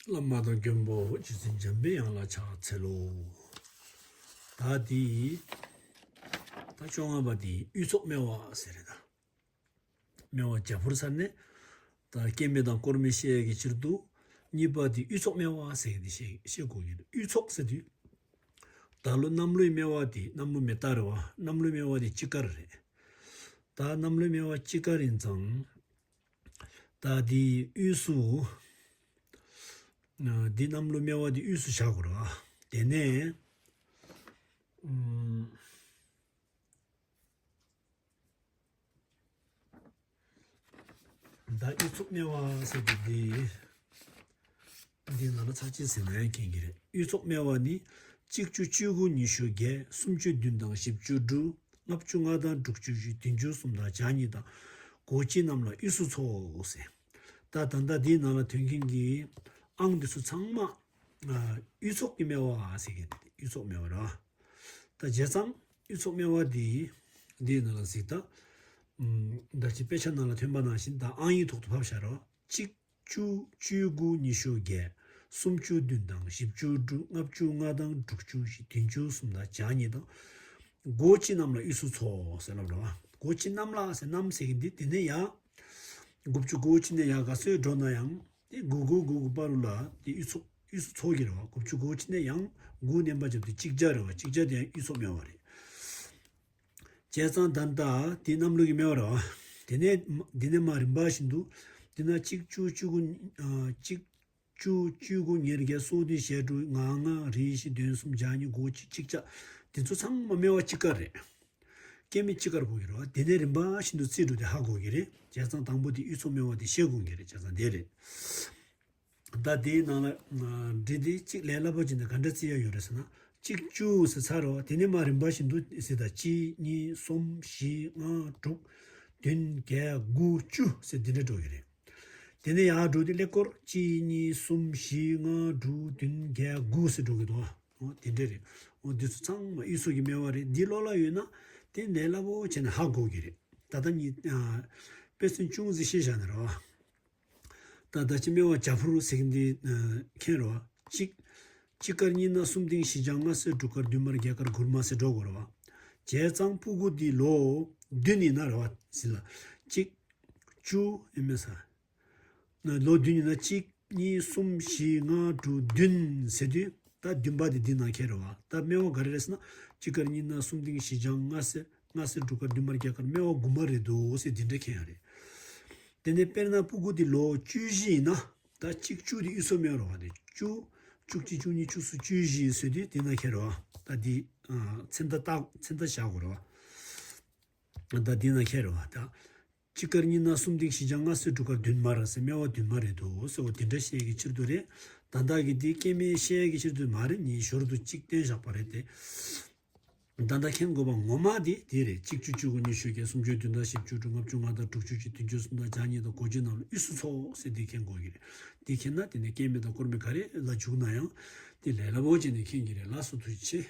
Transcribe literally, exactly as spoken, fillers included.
བླ་མ་དང་མགོན་པོ་རྗེ་བཙུན་འཇམ་པའི་དབྱངས་ལ་ཕྱག་འཚལ་ལོ། ད་དེ་ད་བཅོ་ལྔ་པ་དེ་དབུས་ཚོགས་སྨེ་བ་ཟེར་རེད་ད། སྨེ་བ་རྒྱ་ཕུར་ཟེར་ནས་ད་སྐྱེ་མེད་དང་སྐོར་མེད་བཤད་ཡས་ཀྱི་ཕྱིར་དུ། གཉིས་པ་དེ་དབུས་ཚོགས་སྨེ་བ་ཟེར་གི་དེ་བཤད་བཤད་དགོས་ཀྱི་འདུག་དབུས་ཚོགས་ཟེར་དུས། ད་ལོ་གནམ་ལོའི་སྨེ་བ་དེ་གནམ་ལོ་མེ་རྟ་རེད་བ། གནམ་ལོའི་སྨེ་བ་དེ་དཔྱིད་ཀར་རེད། ད་གནམ་ལོའི་སྨེ་བ་དཔྱིད་ཀར་ཡིན་ཙང་། ད་དེའི་དབུས་སུ། འདི་གནམ་ལོ་སྨེ་བ་འདི་དབུས་སུ་བཞག་དགོས་རེད་བ། དེ་ནས། ཨུམ། ད་དབུས་ཚོགས་སྨེ་བ་ཟེར་དུས་འདི། འདི་ནང་ལ་ཚར་གཅིག་ཟེར་ན་ཡང་མཁྱེན་གྱི་རེད། དབུས་ཚོགས་སྨེ་བ་ནི། གཅིག་བཅུ་བཅུ་དགུ་ཉི་ཤུ་བརྒྱད། སུམ་ཅུ་བདུན་དང་བཞི་བཅུ་དྲུག། ལྔ་བཅུ་ལྔ་དང་དྲུག་ཅུ་བཞི། བདུན་ཅུ་གསུམ་དང་བརྒྱ་གཉིས་དང་། སྒོ་གཅིག་རྣམས་ལ་དབུས་སུ་ཚོགས་ཟེར། ད་ད་ལྟ་འདིའི་ནང་ལ་ཐོན་མཁན་གྱི་ཨང་འདི་ཚོ་ཚང་མ། ཨ། དབུས་ཚོགས་ཀྱི་སྨེ་བ་ཟེར་མཁན་དེ་དབུས་ཚོགས་སྨེ་བ་རེད། ད་བྱས་ཙང་དབུས་ཚོགས་སྨེ་བ་འདི་འདིའི་ནང་ལ་གཟིགས་ད། ཨུམ། ད་ཅི་དཔེ་ཆ་ནང་ལ་ཐོན་པ་ནང་བཞིན་ད་ཨང་ཡིག་ཐོག་ཏུ་ཕབ་བཞག་རོགས། གཅིག་བཅུ་བཅུ་དགུ་ཉི་ཤུ་བརྒྱད། སུམ་ཅུ་བདུན་དང་བཞི་བཅུ་དྲུག། ལྔ་བཅུ་ལྔ་དང་དྲུག་ཅུ་བཞི། བདུན་ཅུ་གསུམ་དང་བརྒྱ་གཉིས་དང་། སྒོ་གཅིག་རྣམས་ལ་དབུས་སུ་ཚོགས་ཟེར་ལབ་རེད་བ། སྒོ་གཅིག་རྣམས་ལ་ཟེར་རྣམས་ཟེར་གྱི་འདི་དེ་ནས་ཡ། དགུ་བཅུ་གོ་གཅིག་ནས་ཡ་ག་ཚོད་འགྲོ་ན་ཡང་དེ་དགུ་དགུ་དགུ་དགུ་བར་ལ་དེ་དབུས་སུ་དབུས་སུ་ཚོགས་ཀྱི་རེད་བ། དགུ་བཅུ་གོ་གཅིག་ནས་ཡང་དགུ་བསྣན་པ་བརྒྱབ་དུས་གཅིག་བརྒྱ་རེད་བ། གཅིག་བརྒྱ་དེ་ཡང་དབུས་སུ་སྨེ་བ་རེད། བྱས་ཙང་ད་ལྟ་དེ་གནམ་ལོ་གི་སྨེ་བ་རེད་བ། དེ་ནས་མ་དེ་ནས་མ་རིམ་པ་བཞིན་དུ་དེ་ན་གཅིག་བཅུ་བཅུ་དགུ། ཨ། གཅིག་བཅུ་བཅུ་དགུ་ཉེར་བརྒྱད། སོ་བདུན་ཞེ་དྲུག་ང་ལྔ་རེ་བཞི་བདུན་གསུམ་བརྒྱ་གཉིས་དགུ་གཅིག་གཅིག་བརྒྱ། དེ་ཚོ་ཚང་མ་སྨེ་བ་དཔྱིད་ཀ་རེད། སྐྱེ་མེད་དཔྱིད་ཀ་རེད་གོ་གི་རེད་བ། དེ་ནས་རིམ་པ་བཞིན་དུ་རྩིས་འགྲོ་དེ་ཧ་གོ་གི་རེད། བྱས་ཙང་དང་པོ་དེ་དབུས་ཚོགས་སྨེ་བ་དེ་ཤེས་དགོས་གི་རེད། བྱས་ཙང་དེ་རེད། ད་དེའི་ནང་ལ་འབྲི་དེ་གཅིག་ལས་སླ་པོ་བྱས་ནས་ག་འདྲ་རྩིས་ཡ་ཡོད་རེད་ཟེར་ན། གཅིག་བཅུ་ཟེར་ཚར་རོ། དེ་ནས་མ་རིམ་པ་བཞིན་དུ་ཟེར། ད་གཅིག་གཉིས་གསུམ་བཞི་ལྔ་དྲུག་བདུན་བརྒྱད་དགུ་བཅུ་ཟེར་འདི་འདྲ་འགྲོ་གི་རེད། དེ་ནས་ཡར་འགྲོ་དུས་ཀླད་ཀོར་གཅིག་གཉིས་གསུམ་བཞི་ལྔ་དྲུག་བདུན་བརྒྱད་དགུ་ཟེར་འགྲོ་གི་འདུག་འོ་དེ་འདྲ་རེད། འོ་འདི་ཚོ་ཚང་མ་དབུས་སུ་གི་སྨེ་བ་རེད། འདི་ཀློག་ཀློག་ཡོད་ན་དེ་ལས་སླ་པོ་བྱས་ནས་ཧ་གོ་གི་རེད། ད་ལྟ་ཉིད་དཔེ་མཚོན་ཅུང་ཟད་བཤད་བཞག་ན་རོ། ད་ད་ཅི་སྨེ་བ་རྒྱ་ཕུར་ཟེར་གི་འདི་མཁྱེན་རོ། གཅིག་དཔྱིད་ཀར་གཉིས་ན་གསུམ་སྟེང་བཞི་ལྕང་ལྔ་སེར་དྲུག་དཀར་བདུན་དམར་བརྒྱད་དཀར་དགུ་དམར་ཟེར་འགྲོ་དགོས་རོ། བྱས་ཙང་ཕྲུ་གུ་འདི་ལོ་བདུན་ཡིན་ན་རོ་ཟེར་ལ། གཅིག་བཅུ་ཡིན་མེད་ས། ལོ་བདུན་ཡིན་ན་གཅིག་གཉིས་གསུམ་བཞི་ལྔ་དྲུག་བདུན་ཟེར་དུས་ད་བདུན་པ་དེ་འདི་ནང་ཁེལ་རེད་བ། ད་སྨེ་བ་ག་རེ་རེད་ཟེར་ན་དཔྱིད་ཀར་གཉིས་ན་གསུམ་སྟེང་བཞི་ལྕང་ལྔ་སེར་ལྔ་སེར་དྲུག་དཀར་བདུན་དམར་བརྒྱད་དཀར་སྨེ་བ་དགུ་དམར་རེད་འདུག་ཟེར་འདི་འདྲ་ཁེལ་ཡ་རེད། དེ་ནས་དཔེར་ན་ཕྲུ་གུ་དེ་ལོ་བཅུ་བཞི་ཡིན་ན་ད་གཅིག་བཅུ་དེ་དབུས་སུ་སྨེ་བ་རེད་བ། དེ་བཅུ་བཅུ་གཅིག་བཅུ་གཉིས་བཅུ་གསུམ་བཅུ་བཞི་ཟེར་དུས་དེ་ནང་ཁེལ་རེད་བ། ད་འདི་ཚེ་མདའ་བཏགས་ཚེ་མདའ་བཞག་དགོས་རེད་བ། ད་འདི་ནང་ཁེལ་རེད་བ། ད། དཔྱིད་ཀར་གཉིས་ན་གསུམ་སྟེང་བཞི་ལྕང་ལྔ་སེར་དྲུག་དཀར་བདུན་དམར་ཟེར་སྨེ་བ་བདུན་དམར་རེད་འདུག་ཟེར་བ་དེ་འདྲ་བཤད་ཀྱི་ཕྱིར་དུ་རེད། ད་ལྟ་གི་དེ་སྐྱེ་མེད་བཤད་ཀྱི་ཕྱིར་དུ་མ་རེད། ཉིན་ཞོར་དུ་གཅིག་བསྟན་བཞག་པ་རེད་དེ། ད་ལྟ་མཁྱེན་དགོས་པ་ངོ་མ་དེ་དེ་རེད། གཅིག་བཅུ་བཅུ་དགུ་ཉི་ཤུ་བརྒྱད། སུམ་ཅུ་བདུན་དང་བཞི་བཅུ་དྲུག། ལྔ་བཅུ་ལྔ་དང་དྲུག་ཅུ་བཞི། བདུན་ཅུ་གསུམ་དང་བརྒྱ་གཉིས་དང་སྒོ་གཅིག་རྣམས་ལ་དབུས་སུ་ཚོགས་ཟེར་དེ་མཁྱེན་དགོས་ཀྱི་རེད། དེ་མཁྱེན་ན་དེ་ནས་སྐྱེ་མེད་དང་སྐོར་མེད་ག་རེ་ལ་འཇུག་ན་ཡང་དེ་ལས་སླ་པོ་བྱས་ནས་མཁྱེན་གྱི་རེད། ལགས་སོ། ཐུགས་རྗེ་ཆེ།